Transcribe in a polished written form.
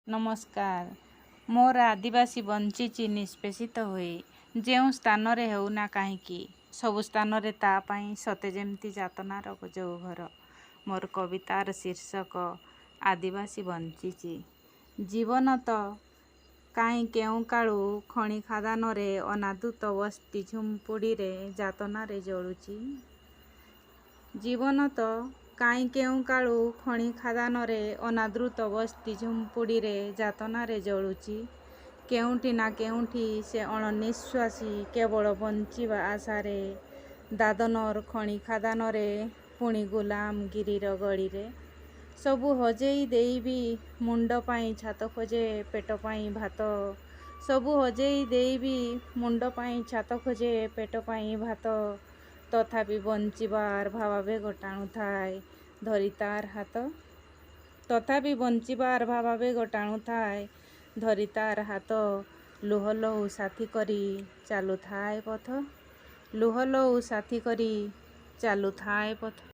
ନମସ୍କାର। ମୋର ଆଦିବାସୀ ବଞ୍ଚିଚି ନିଷ୍ପେଷିତ ହୋଇ। ଯେଉଁ ସ୍ଥାନରେ ହେଉନା କାହିଁକି, ସବୁ ସ୍ଥାନରେ ତା' ପାଇଁ ସତେ ଯେମିତି ଯାତନାର ଜଉଘର। ମୋର କବିତାର ଶୀର୍ଷକ ଆଦିବାସୀ ବଞ୍ଚିଚି। ଜୀବନ ତ କାହିଁ କେଉଁକାଳୁ ଖଣି ଖାଦାନରେ, ଅନାଦୃତ ବସ୍ତି ଝୁମ୍ପୁଡ଼ିରେ ଯାତନାରେ ଜଳୁଚି। ଜୀବନ ତ କାହିଁ କେଉଁକାଳୁ ଖଣି ଖାଦାନରେ, ଅନାଦୃତ ବସ୍ତି ଝୁମ୍ପୁଡ଼ିରେ ଯାତନାରେ ଜଳୁଚି। କେଉଁଠି ନା କେଉଁଠି ସେ ଅଣନିଃଶ୍ୱାସୀ କେବଳ ବଞ୍ଚିବା ଆଶାରେ, ଦାଦନର ଖଣି ଖାଦାନରେ, ପୁଣି ଗୋଲାମଗିରିର ଗଳିରେ। ସବୁ ହଜେଇ ଦେଇ ବି ମୁଣ୍ଡ ପାଇଁ ଛାତ ଖୋଜେ, ପେଟ ପାଇଁ ଭାତ। ସବୁ ହଜେଇ ଦେଇ ବି ମୁଣ୍ଡ ପାଇଁ ଛାତ ଖୋଜେ, ପେଟ ପାଇଁ ଭାତ। ତଥାପି ବଞ୍ଚିବାର ଭାବାବେଗ ଟାଣୁଥାଏ ଧରି ତାର ହାତ। ତଥାପି ବଞ୍ଚିବାର ଭାବାବେଗ ଟାଣୁଥାଏ ଧରି ତାର ହାତ। ଲୁହ ଲହୁ ସାଥୀ କରି ଚାଲୁଥାଏ ପଥ। ଲୁହ ଲହୁ ସାଥୀ କରି ଚାଲୁଥାଏ ପଥ।